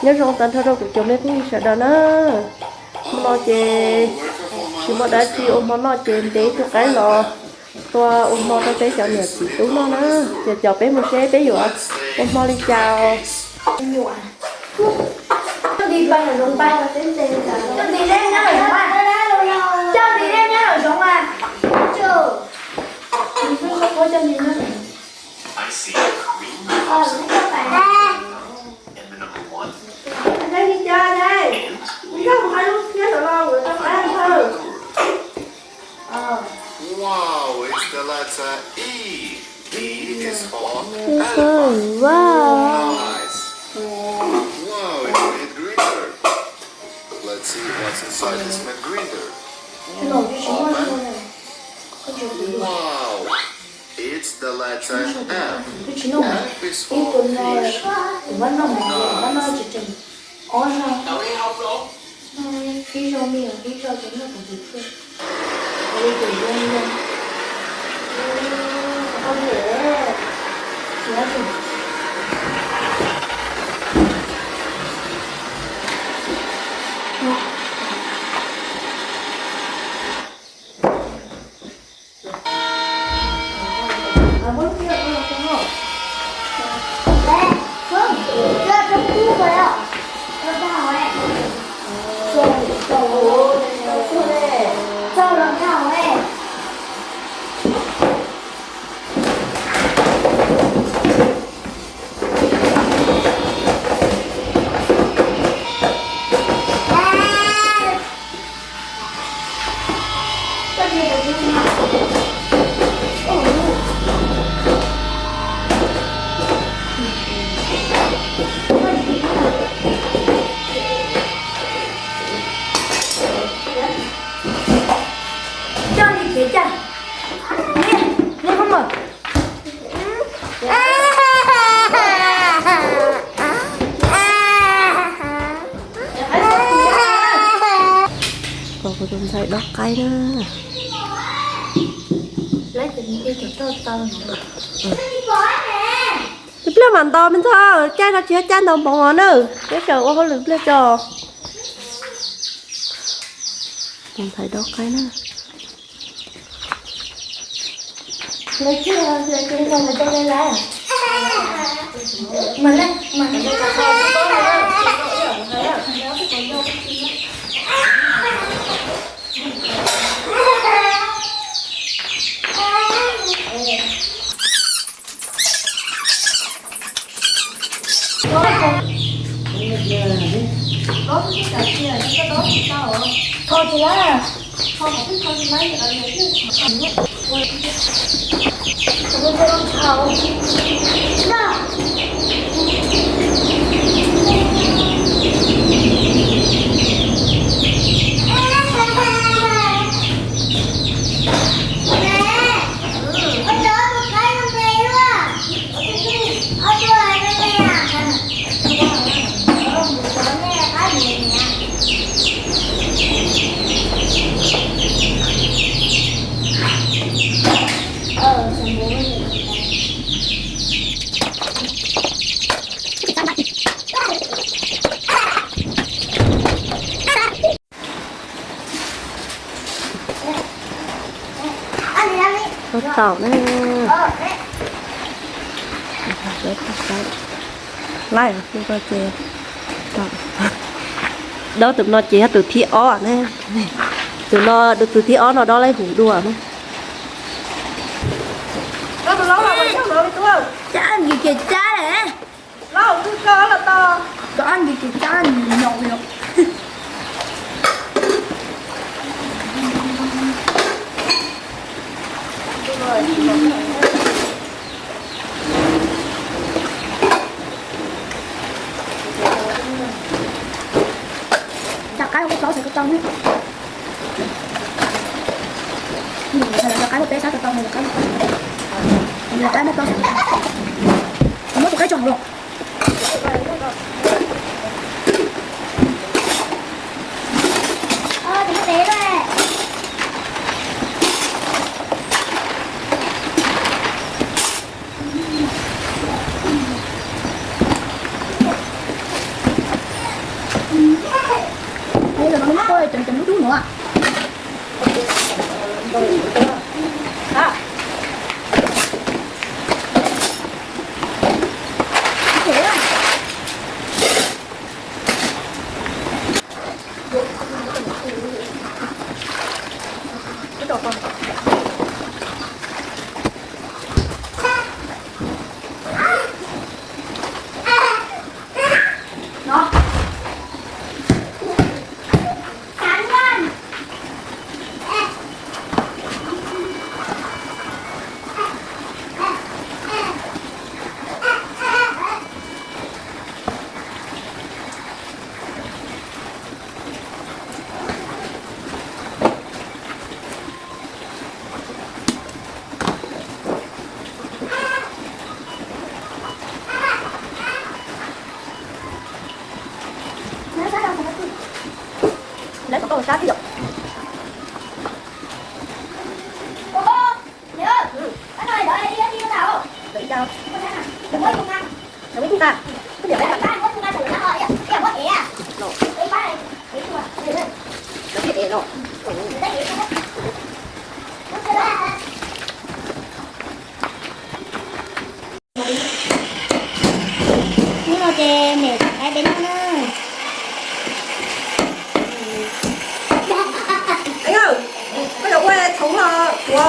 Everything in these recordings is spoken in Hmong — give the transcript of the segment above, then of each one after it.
Nyob zoo tag nrho rau kuv cov me phooj ywg sawv daws na. Hmo no ces tsis muaj dab tsi ua hmo noj ces ntev tus qaib los tua ua hmo rau peb cov niam txiv tub noj na. Ces coj peb mus seb peb yuav ua hmo li cas. Wow, it's the letter E. E is for elephant. Wow. Nice. Wow, it's made grinder. Let's see what's inside this made grinder. Open. Wow. It's the letter F. F is for fish. Nice. Coj li kev cai. Neb, neb qhov mas. Kom kuv tus ntxhais dob qaib na. Ib pliag mam ntaus me ntxhais, caij no tsis yog caij ntaus npoov os na. Peb sawv ua hauj lwm pliag tso. Tus ntxhais dob qaib na. Ua taum na. Laib, dob tus no ces yog tus thib ob na. Tus no, tus thib ob no dob laib huv dua na. Cab nws kev cab lawm. Cab nws kev cab nws nyaum li. Cov qaib kuj plaub xav ko tau ne. Cov qaib kuj peb sab ko tau, cov qaib muab plaub xav ko tau. Muab tus qaib tso hauv los. Ua no muab kua cov cov dub dub no. Lawv kom koj ua sab thiab yom. Hnub no ces niam tais peb noj na. Koj yuav ua txhoov los ua.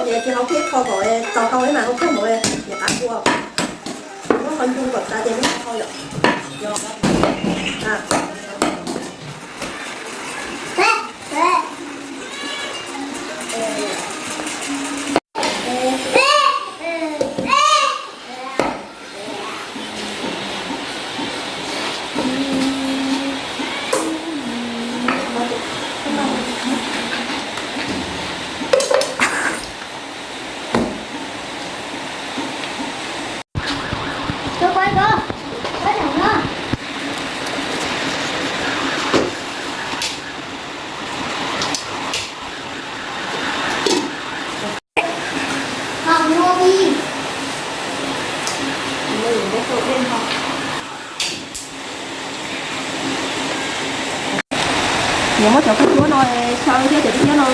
Ces tsis hauv kiag kho kom txaus tau ib mas hauv kiag mus, niam qab kua. Muab qhov ncu kom tas ces muab kho yom. Nyias muab cov khaub hlab no xyaw thiab cov khaub hlab no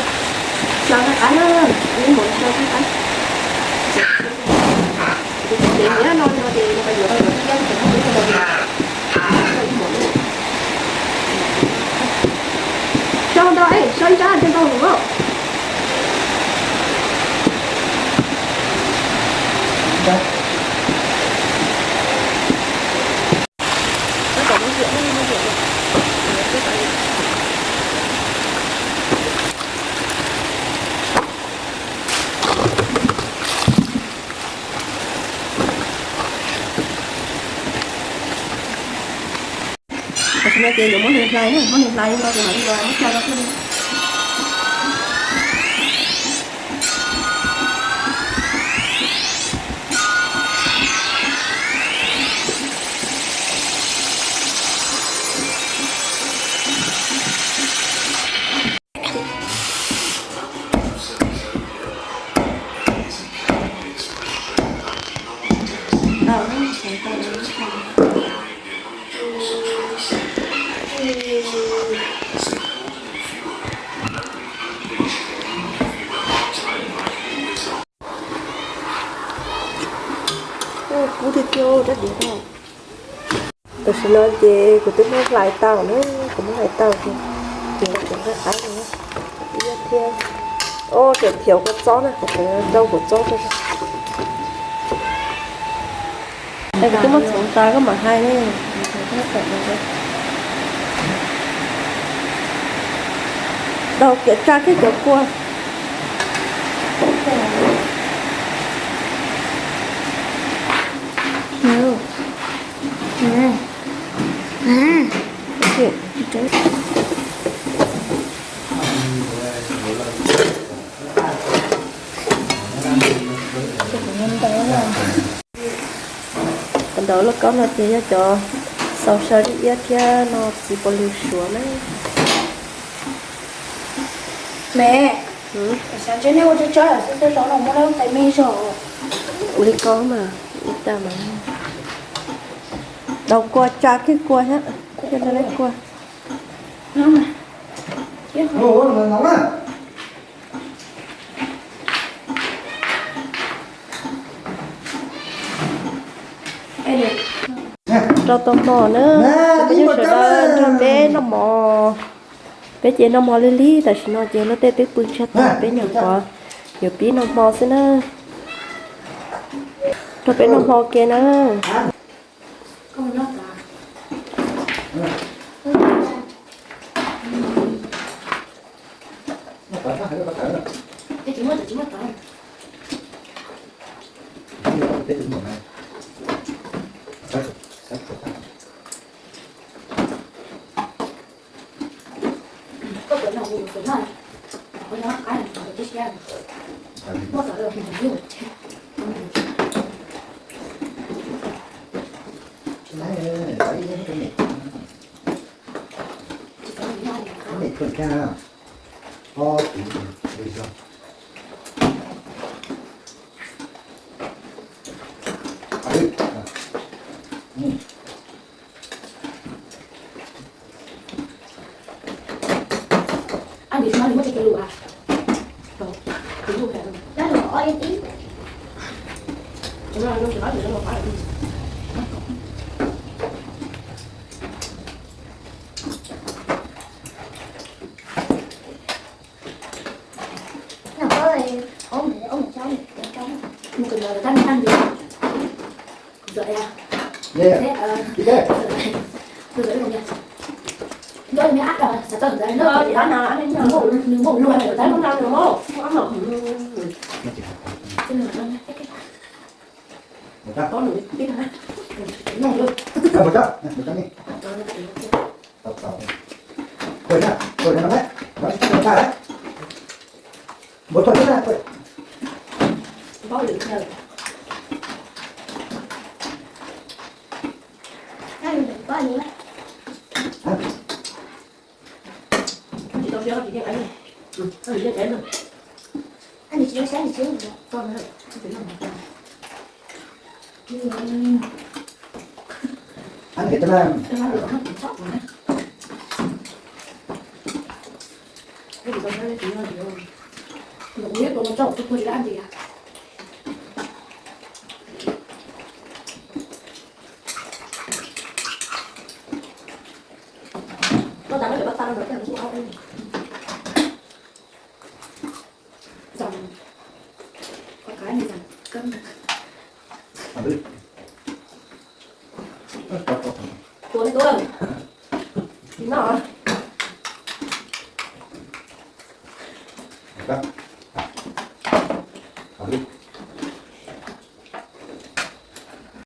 xyaw qab qab na, ib mus xyaw qab qab. Ces nyias no no ces nws yuav yuav thiab ces no ib mus. Xyaw ntau, xyaw ib sab thiaj ntau lawm. Tam sim no ces yuav muab nws hlais na, muab nws hlais no ces mam li muab xyaw rau thiaj li. Kub tiag tiag rab diav no. Tam sim no ces kuv twb muab hlais tau na, kuv muab hlais tau ces, ces kuv nqa qab no ib thiab. Os, tseem thiaum kua txob na, kuv rau kua txob rau. Es kuv twb muab txhoov tas koj mam hais ne. Daug kiam tsa kiag cov kua. Ntawd, ntawd lauj kaub no ces yog cov xaus saw dib iab thiab no txiv pos lws suav na. Me, xav ntshe nej ua tso tso xwb, tso tso no muaj lub tais me zog. Ua li ko mas, ua cas mas. Daus kua tsa kiag kua thiab, coj tau lab kua. Rau tau hmo na, cov phooj ywg sawv daws nrog peb noj mov. Peb ces noj mov lig lig tam sim no ces luag tej twb pw tshiab tag, peb nyuam qhuav yuav pib noj hmo xwb na. Nrog peb noj hmo ke na.